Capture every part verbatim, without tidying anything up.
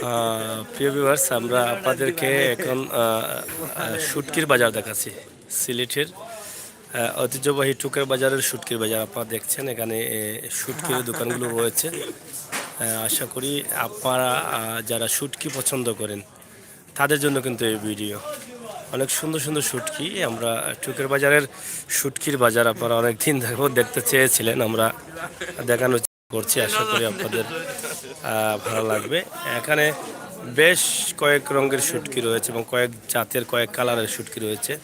আহ, প্রিয় ভিউয়ার্স, আমরা আপনাদেরকে এখন, আহ, আহ, শুটকির বাজার দেখাচ্ছি, সিলেটের, আহ, ঐতিহ্যবাহী টুকের বাজারের শুটকির বাজার আপনারা দেখছেন। এখানে, এ, শুটকির দোকানগুলো রয়েছে। আহ, আশা করি আপনারা, আহ, যারা শুটকি পছন্দ করেন, তাদের জন্য কিন্তু এই ভিডিও। অনেক সুন্দর সুন্দর শুটকি। আমরা টুকের বাজারের শুটকির বাজার আপনারা অনেক দিন ধরে দেখতে চেয়েছিলেন, আমরা দেখানোর চেষ্টা করছি। আশা করি আপনাদের, আহ, ভালো লাগবে। এখানে বেশ কয়েক রঙের শুটকি রয়েছে এবং কয়েক জাতের, কয়েক কালারের শুটকি রয়েছে।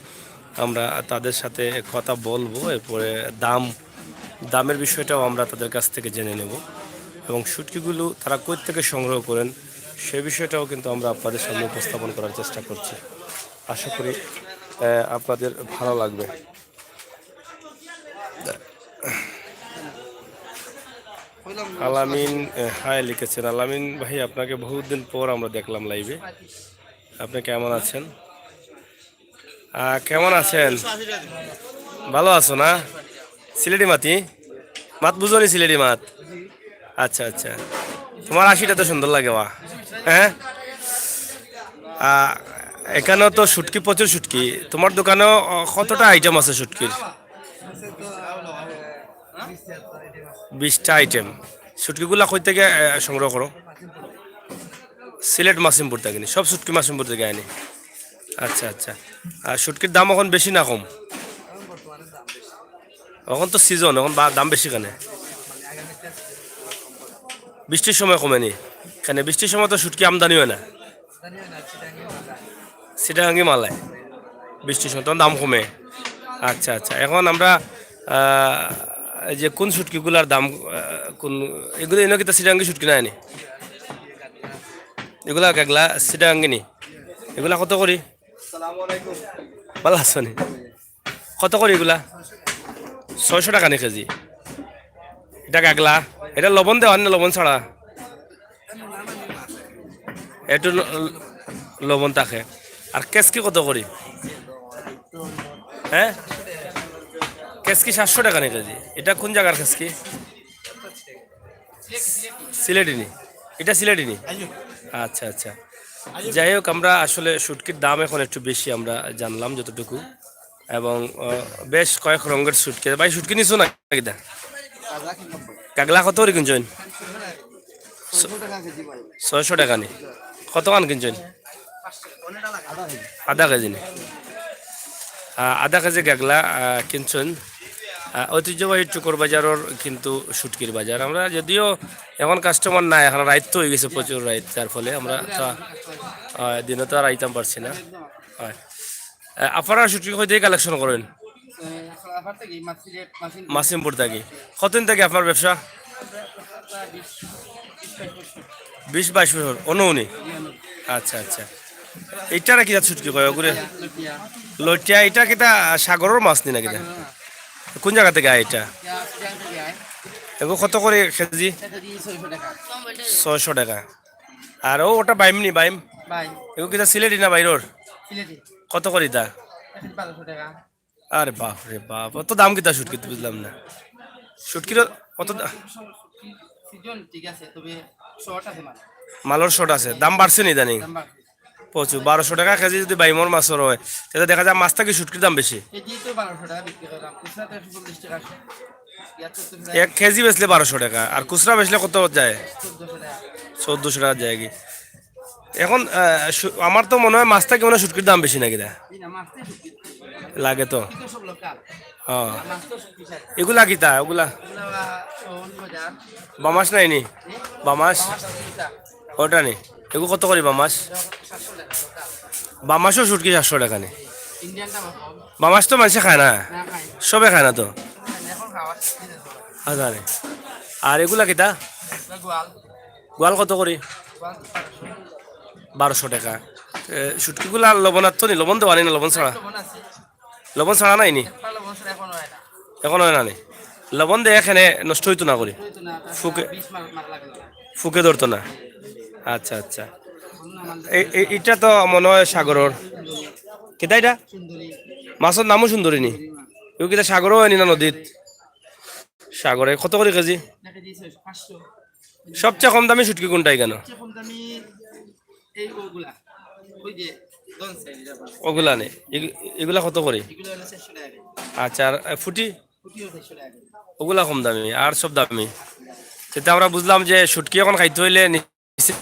আমরা তাদের সাথে কথা বলবো, এরপরে দাম, দামের বিষয়টাও আমরা তাদের কাছ থেকে জেনে নেব এবং শুটকিগুলো তারা কই থেকে সংগ্রহ করেন, সে বিষয়টাও কিন্তু আমরা আপনাদের সামনে উপস্থাপন করার চেষ্টা করছি। আশা করি, আহ, আপনাদের ভালো লাগবে। আলামিন, আহ, হাই লিখেছেন। আলামিন ভাই, আপনাকে বহুত দিন পর আমরা দেখলাম লাইভে। আপনি কেমন আছেন? আহ, কেমন আছেন? ভালো আছো না? সিলেটি মাতি? মাত বুঝো নি সিলেটি মাত? আচ্ছা, আচ্ছা। তোমার হাসিটা তো সুন্দর লাগে, বা। হ্যাঁ? আহ, এখানেও তো শুটকি, প্রচুর শুটকি। তোমার দোকানেও, আহ, কতটা আইটেম আছে শুটকির? বিশটা আইটেম। শুটকিগুলা কই থেকে, আহ, সংগ্রহ করো? সিলেট মাসিমপুর থেকে নি? সব শুটকি মাসিমপুর থেকে আনি। আচ্ছা, আচ্ছা। আর শুটকির দাম এখন বেশি না কম? এখন তো সিজন, এখন বা-, দাম বেশি কেনে? বৃষ্টির সময় কমে নি? কেনে বৃষ্টির সময় তো শুটকি আমদানি হয় না। চিটাগাঙ্গি মালায় বৃষ্টির সময় তখন দাম কমে। আচ্ছা, আচ্ছা। এখন আমরা, আহ, এই যে কোন শুটকিগুলার দাম, আহ, কোন, এগুলো এনে কিতা চিটাগাঙ্গি শুটকি না আনি? এগুলা গাগলা চিটাগাঙ্গি নি? এগুলা কত করি? ভালো আছো নি? কত করি এগুলা? ছয়শো টাকা নি কেজি। এটা গাগলা? এটা লবণ দেওয়া না লবণ ছাড়া? একটু ল-, লবণ থাকে। আর কেসকি কত করি? হ্যাঁ, কেসকি সাতশো টাকা নি কেজি। এটা কোন জাগার কেসকি? সিলেটি নি? এটা সিলেটি নি? আচ্ছা, আচ্ছা। যাই হোক, আমরা আসলে শুটকির দাম এখন একটু বেশি, আমরা জানলাম যতটুকু। এবং, আহ, বেশ কয়েক রঙের শুটকি। ভাই, শুটকি নিছো না কিতা? গাগলা কত করি কিনছইন? ছয়শো টাকা নি। কত খান কিনছইন? আধা কেজি নি? আহ, আধা কেজি গাগলা, আহ, কিনছইন। আহ, ঐতিহ্যবাহী টুকর বাজারর কিন্তু শুটকির বাজার। আমরা যদিও এখন কাস্টমার নাই, এখন রাইত তো হয়ে গেছে, প্রচুর রাইত, যার ফলে আমরা তো, আহ, দিনে তো আর আইতাম পারছি না। হয়। আহ, আপনারা শুটকি কই থেকে কালেকশন করেন? মাসিমপুর থাকি। কতদিন থাকি আপনার ব্যবসা? বিশ বাইশ বছর। অনু উনি? আচ্ছা, আচ্ছা। এইটা না কি জাত শুটকি কয় ওগুরে? লটিয়া। এটা কিতা সাগরর মাছ নি না কিতা? কোন জাগা থেকে আয় এটা? এগু কত করি কেজি? ছয়শো টাকা। আর ও ওটা বাইম নি, বাইম? এগু কিতা সিলেটি না বাইরর? কত করি তা? আরে বাপ রে বাপ, অত দাম কিতা শুটকির, বুঝলাম না। শুটকির অত দা-, সিজন ঠিক আছে, তবে শর্ট আছে মাল। মালর শর্ট আছে, দাম বাড়ছে নি ইদানিং? দাম বাড়ছে। প্রচুর, বারোশো টাকা কেজি যদি বাইমর মাছর হয়, তাহলে দেখা যায় মাছ থাকি শুটকির দাম বেশি। কেজি তো বারোশো টাকা বিক্রি করলাম, খুচরা তো একশো চল্লিশ টাকা। এক কেজি বেচলে বারোশো টাকা, আর খুচরা বেচলে কত যায়? চোদ্দশো টাকা। চোদ্দশো টাকা যায় কি? এখন, আহ, শু-, আমার তো মনে হয় মাছ থাকি মনে হয় শুটকির দাম বেশি নাকি দা? লাগে তো। ও। এগুলা কিতা? ওগুলা? বামাস নাই নি? বামাস? ওটা নি। এগু কত করি বামাস? বামাসও শুটকি সাতশো টাকা নি। বামাস তো মানুষে খায় না। সবে খায় না তো। আচ্ছা রে। আর এগুলা কিতা? গোয়াল কত করি? বারোশো টাকা। এ, শুটকিগুলা লবণাক্ত নি? লবণ দেওয়া নি না লবণ ছাড়া? লবণ ছাড়া নাই নি? এখন হয় না নি? লবণ দিয়ে এখানে নষ্ট হইতো না করি? ফুকে, ফুকে ধরতো না। আচ্ছা, আচ্ছা। এ-, এ-, এটা তো মনে হয় সাগরর। কিতা ইটা? মাছর নামও সুন্দরী নি? ইগু কিতা সাগরো অয়নি না নদীত? সাগরে। কত করি কেজি? সবচেয়ে কম দামি শুটকি কুনটা ইখানো? ওগুলা নি? ইগু-, ইগুলা কত করি? আচ্ছা, আর, আহ, ফুটি? ওগুলা কম দামি, আর সব দামি। সেটা আমরা বুঝলাম যে শুটকি অখন খাইতে অইলে নিচে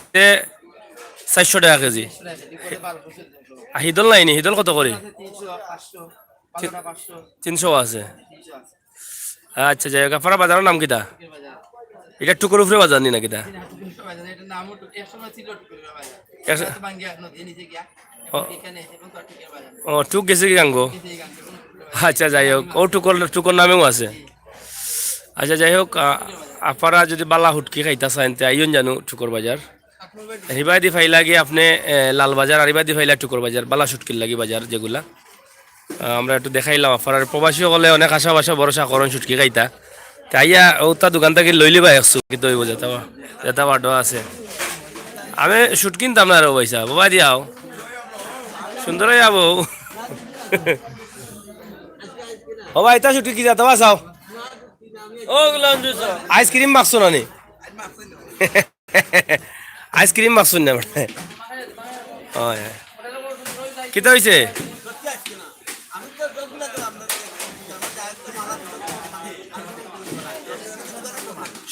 চাইরশো টেকা কেজি। আর হিদল নাই নি? হিদল কত করি? তিনশো আছে। আচ্ছা, যাই হোক, আপনারার বাজারর নাম কিতা? ইটা টুকর উপরে বাজার নি না কিতা? একশো-, ও, ও, টুক গেছে কি গাঙ্গো? আচ্ছা, যাই হোক, ও টুকর, টুকর নামেও আছে। আচ্ছা, যাই হোক, আ, আপনারা যদি বালা হুটকি খাইতা চাইন, তে আইন জানো টুকর বাজার। হিবাদি ফাইলা গিয়া আপনে, এ, লাল বাজার, আর হিবাদি ফাইলা টুকর বাজার, বালা শুটকির লাগি বাজার যেগুলা। আ, আমরা একটু দেখাইলাম আপনারার। প্রবাসী অকলে অনেক আশা বাসা ভরসা করইন শুটকি খাইতা। তে আইয়া ওটা দোকান থাকি লইলিবা একশো, কিন্তু অইব যেটা বা-, যেটা বাডো আছে। আমি শুটকি কিনতাম না রে পয়সা, বাবা দিয়াও। সুন্দর অইয়া বউ। ও ভাই, ইটা শুটকি কিতা বা চাও? ও, গুলাম জুস। আইসক্রিম মাখছো না নি? আইসক্রিম মাখছো না বেটা? অয়, অয়। কিতা অইছে?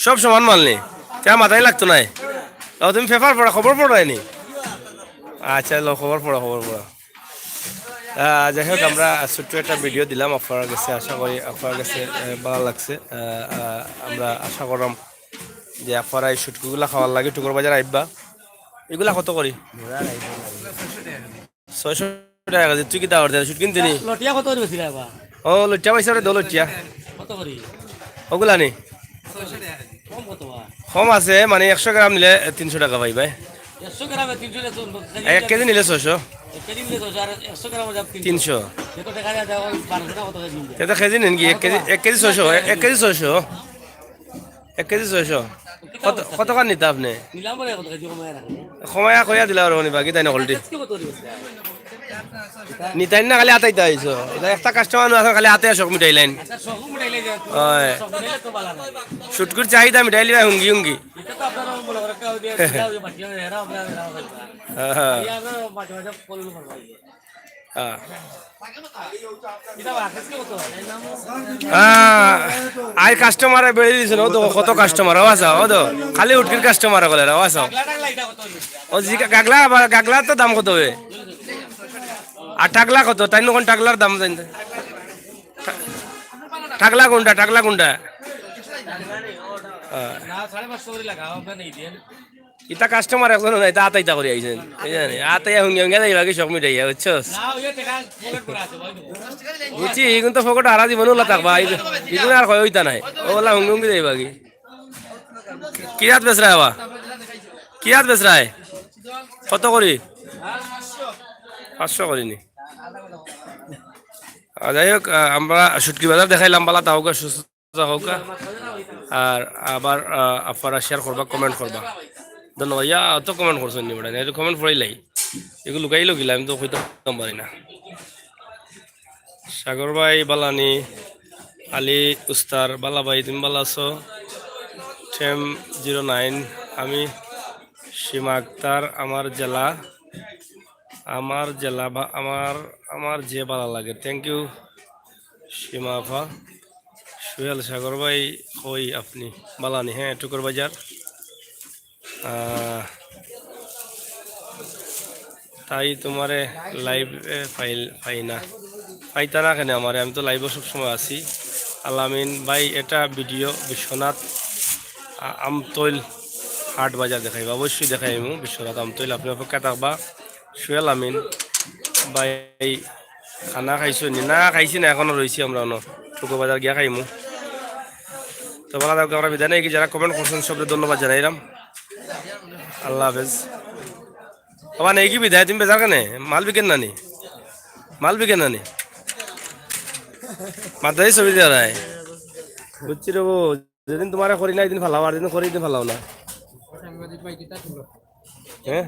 সব সমান মাল নি? তে মাথায় লাগতো নায়। ও, তুমি পেপার পড়া, খবর পড়ায় নি? আচ্ছা, লো, খবর পড়া, খবর পড়া। আহ, যাই হোক, আমরা ছোট্ট একটা ভিডিও দিলাম আপনারার গেছে, আশা করি আপনারার গেছে, আহ, ভালা লাগছে। আহ, আহ, আমরা আশা করলাম যে আপনারা এই শুটকিগুলা খাওয়ার লাগি টুকর বাজার আইবা। ইগুলা কত করি? ছয়শো টেকা কেজি। তুই কিতা করতে? শুটকি কিনতে নি? লটিয়া কত করি বেচিরা বা? ও, লটিয়া পাইছে রে, দো লটিয়া। কত করি? ওগুলা নি? কম কত বা? কম আছে, মানে একশো গ্রাম নিলে তিনশো টেকা পাইবায়। একশো গ্রামে তিনশো টেকা তো, এক কেজি নিলে ছয়শো। এক কেজি নিলে ছয়শো, আর একশো গ্রামে দাম তিনশো। তিনশো। এত দেখা যায়, দেখো, বারোশো টেকা কত কেজি নিলে? এটা কেজি নেন কি? এক কেজি, এক কেজি ছয়শো, এক কেজি ছয়শো। এক কেজি ছয়শো। কত, কত কার নিতা আপনে? নিলাম বলে কত কেজি কমায় রাখেন। কমায়া কইয়া দিলা আর হনি বাকি তাই না অলরেডি। আজকে কত করি বেচা? নিতাইন না, খালি আতাইতা আইছো। এটা একটা কাস্টমার না আছে, খালি আতে শখ মিটাইলাইন। আচ্ছা, শখ মিটাইলে যে অয়। শখ মিটাইলে তো ভালা না। শুটকির চাহিদা মিটাইলিবা হুঙ্গি হুঙ্গি। এটা তো আপনারা মনে করেন একটা ওই যে, ওই যে বাকি এরা, এরা, এরা, এরা। হ্যাঁ, হ্যাঁ। এই আমরা মাঝে মাঝে ফলো করবো। হ্যাঁ। এটা বাকি আজকে কত? হ্যাঁ, আই কাস্টমারে বেড়ে দিছে, ও তো কত কাস্টমার, ও আচ্ছা, ও তো খালি উটকির কাস্টমার বলে, ও আচ্ছা। গাগলা টাগলা এটা কত হইল? ও জি, গাগলা আবার, গাগলা তো দাম কত হবে? আর টাগলা কত? তাই নখন টাগলার দাম জানতে। টাগলা কোনটা? টাগলা কোনটা? হ্যাঁ। না, সাড়ে পাঁচশো করে লাগাও, আমরা নেই দিয়ে। ইতা কাস্টমার একজনও নাই, তা আতাইতা করি আইছেন। এই জানি, আতাইয়া হুঙ্গি হুঙ্গি যাইবা কি শখ মিটাইয়া, বুঝছস? না, ওই যে টাকা পকেট ভরা আছে, ওই তো। বুঝছি, ইগুন তো ফকট হারা জীবন ওলা থাকবা, ইগুন আর কয় ওইতা নাই। ওলা হুঙ্গি হুঙ্গি যাইবা কি? কি জাত বেচরায় বা? কি জাত বেচরায়? কত করি? পাঁচশো করি নি? আহ, যাই হোক, আহ, আমরা শুটকি বাজার দেখাইলাম, বালা থাকউক্কা, সুস্থ থাকউক্কা। আর আবার, আহ, আপনারা শেয়ার করবা, কমেন্ট করবা। ধন্যবাদ। ইয়া, অত কমেন্ট করছইন নি বেটা? না, একটু কমেন্ট পড়াইলাই। ইগু লুকাইলো কিলা, আমি তো কইতাম পারি না। সাগর ভাই বালা নি, আলী উস্তার বালা ভাই, তুমি বালা আছো? টেম জিরো নাইন, আমি সীমা আক্তার, আমার জেলা, আমার জেলা বা আমার, আমার যে বালা লাগে। Thank you সীমা আফা। সুহেল সাগর ভাই, কই আপনি? বালা নি, হ্যাঁ, টুকর বাজার। আহ, তাই তোমারে লাইভে পাই, পাই না। পাইতা না কেনে আমারে? আমি তো লাইভে সব সময় আছি। আলামিন ভাই, এটা ভিডিও বিশ্বনাথ, আ-, আমতৈল হাট বাজার দেখাইবা, অবশ্যই দেখাইমু বিশ্বনাথ আমতৈল, আপনি অপেক্ষা থাকবা। সুহেল আমিন ভাই, খানা খাইছো নি? না, খাইছি না, এখনো রইছি আমরা অনো। টুকর বাজার গিয়া খাইমু। তো বালা থাকউক্কা, আমরা বিদায় নেই। যারা কমেন্ট করছইন, সবরে ধন্যবাদ জানাইলাম। আল্লাহ হাফেজ। বাবা, নেই কি বিদায়? তুমি বেজার কেনে? মাল বিকের না নি? মাল বিকের না নি? মাদ্রাসি ছবি দিয়া রায়। বুঝছি রে বউ, যেদিন তোমারে করি না, এদিন ফালাও, আর যেদিন করি, এদিন ফালাও না। হ্যাঁ?